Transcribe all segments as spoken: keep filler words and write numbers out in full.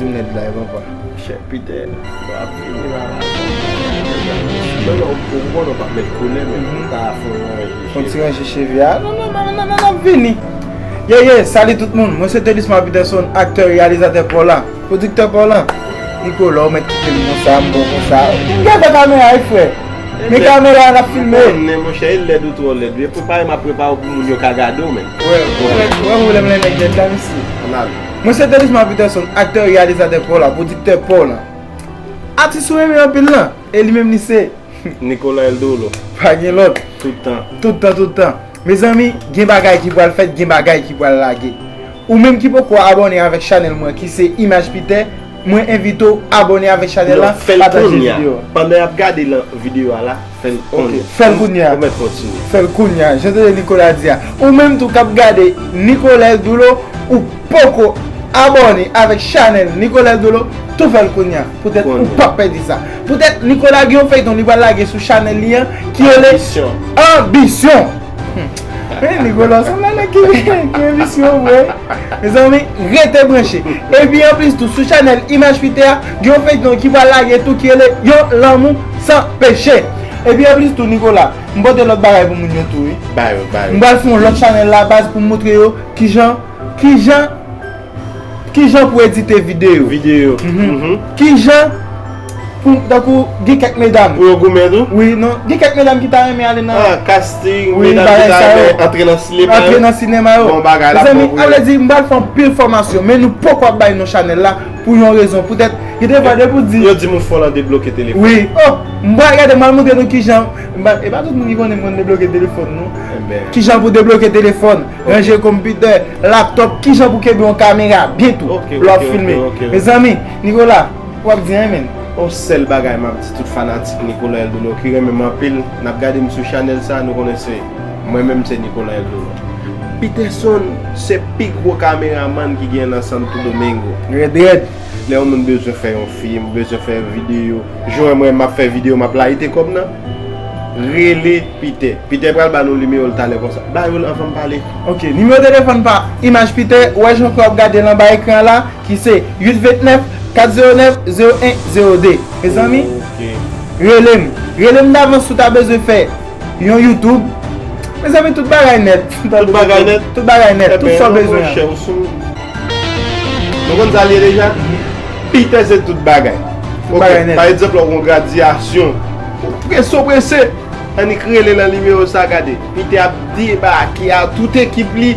Nèg la, e papa. Chè Pitè, w ap fini la, la. Non, non, ou konnen w p ap met koulè, men ou ta fè yon ranje cheve. Yon ti ranje cheve a. Non, non, non, non, non, n ap vini. Ye, ye, salut tout moun. Mwen se Tedisma Peterson, aktè, reyalizatè pa w la, pwodiktè pa w la. Nicolas, ou mèt kite m konsa, m bon konsa. Gade kamera a, frè. Men kamera a, n ap filme. Ou konnen, monchè, e lèd ou twò lèd. E prepare, m ap prepare w pou moun yo ka gade w, men. Wè, wè, wè, wè, wè, lèd la, mesye. Ann ale. Mwen se Tedisma Peterson, aktè, reyalizatè pa w la, pwodiktè pa w la. Atis ou renmen anpil lan, e li menm li se Nicolas Eldolo. Pa gen lòt. Tout tan. Tout tan, tout tan. Mezanmi, gen bagay ki pral fèt, gen bagay ki pral lage. Ou menm ki poko abòne avèk chanèl mwen ki se Imaj Pitè, mwen envite w abòne avèk chanèl la, pataje videyo a. Pandan y ap gade videyo a la, fè l kounye a. Fè l kounye a. Ou mèt kontinye. Fè l kounye a. Jan tande Nicolas di a. Ou menm tou k ap gade Nicolas Eldolo, ou poko abòne avèk chanèl Nicolas Eldolo, tou fè l kounye a. Poutèt ou p ap pèdi sa. Poutèt Nicolas gen yon feyton li pral lage sou chanèl li an ki rele Anbisyon. Anbisyon. Hmm. Men Nicolas se yon nèg ki, ki anbisyon vre. Mezanmi, rete branche. Epi anplis tou, sou chanèl Imaj Pitè a, gen yon feyton ki pral lage tou ki rele Yon Lanmou San Peche. Epi anplis tou, Nicolas, m pote lòt bagay pou moun yo tou, wi. Ba yo, ba yo. M pral fè yon lòt chanèl la baz pou m montre yo kijan, kijan, kijan pou edite videyo. Videyo. Mhm. Mhm. Kijan pou, tankou, gen kèk medam. Pou yo goumen tou? Wi, non. Gen kèk medam ki ta renmen ale nan. Ah, casting, wi, medam ki ta renmen antre nan sinema yo. Antre nan sinema yo. Bon bagay la. Mezanmi, bon pou yo. Alè di, m pral fè anpil fòmasyon, men nou poko ap bay non chanèl la pou yon rezon. Poutèt, gen de fwa depi w di. Yo di m ou fò nan debloke telefòn. Wi. Oh, m pral gade, m pral montre nou kijan, m pa, e pa tout moun ki konnen m konn debloke telefòn, non. Kijan pou debloke telefòn, ranje konpitè, laptòp, kijan pou kenbe yon kamera byen tou lè w ap filme. Mezanmi, Nicolas, w ap di anyen, menn. Yon sèl bagay m ap di tout fanatik Nicolas Eldolo ki renmen m anpil, n ap gade m sou chanèl sa, nou konnen se mwen menm, se Nicolas Eldolo. Peterson se pi gwo kameramann ki gen nan Santo Domingo. Rèd, rèd. Lè yon moun bezwen fè yon fim, bezwen fè videyo, jwenn mwen, m ap fè videyo, m ap layite kòb nan. Rele Pitè. Pitè pral ba nou nimewo l talè konsa. Ba yo l anvan m pale. Ok, nimewo telefòn pa Imaj Pitè, ou wè jan w ap gade l anba ekran la, ki se uit vennèf, kat zewo nèf, zewo en, zewo de. Mezanmi, rele m. Rele m davans si w ta bezwen fè yon YouTube. Mezanmi, tout bagay nèt. Tout bagay nèt. Tout bagay nèt. Tout sa w bezwen an. Monchè, ou sou. Nou konn sa l ye deja? Pitè se tout bagay. Ok, pa egzanp, lè w gen yon gradyasyon, ou prese, ou prese. Annik rele nan nimewo sa, gade. Pitè ap debake a tout ekip li.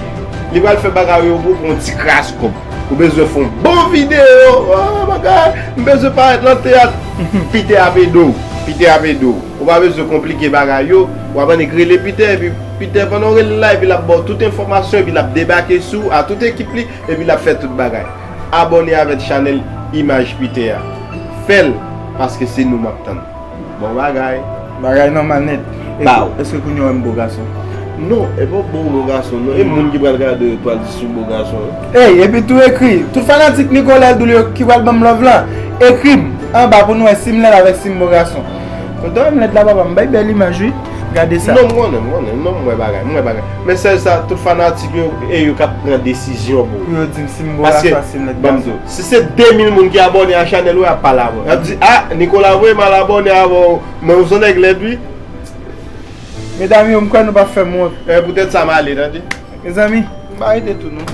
Li pral fè bagay yo pou w pou yon ti kras kòb. Ou bezwen fè yon bon videyo, oh, bagay, m bezwen parèt nan teyat. Pitè ap ede w. Pitè ap ede w. Ou pa bezwen konplike bagay yo. W ap annik rele Pitè, epi Pitè, pandan w rele l la, epi l ap ba w tout enfòmasyon, epi l ap debake sou w a tout ekip li, epi l ap fè tout bagay. Abòne avèk chanèl Imaj Pitè a. Fè l, paske se nou m ap tann. Bon bagay. Bagay nòmal nèt. Baw. Èske kounye a w wè m bo gason? Non, e pa w bo gason, non. E moun ki pral gade yo pral di si w bo gason, wi. Ey, epi tou ekri, tout fanatik Nicolas Eldolo yo ki pral ban m love la, ekri m anba pou nou wè si m lèd avèk si m bo gason. Kote w wè m lèd la, papa, m bay bèl imaj, wi. Gade sa. Non, m konnen, m konnen. Non, m wè bagay, m wè bagay. Men sèl sa, tout fanatik yo, e yo k ap pran desizyon pou ou. Pou yo di m si m bo gason, si m lèd gason. Paske, ban m di w, si se de mil moun ki abòne a chanèl ou, y ap pale avè w. Y ap di, ah, Nicolas voye m al abòne avè w, men ou se yon nèg lèd, wi. Medam yo, m kwè nou p ap fè m wont. E poutèt sa m ale, tande. Mezanmi, m pa rete tou, non.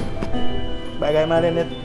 Bagay malè nèt.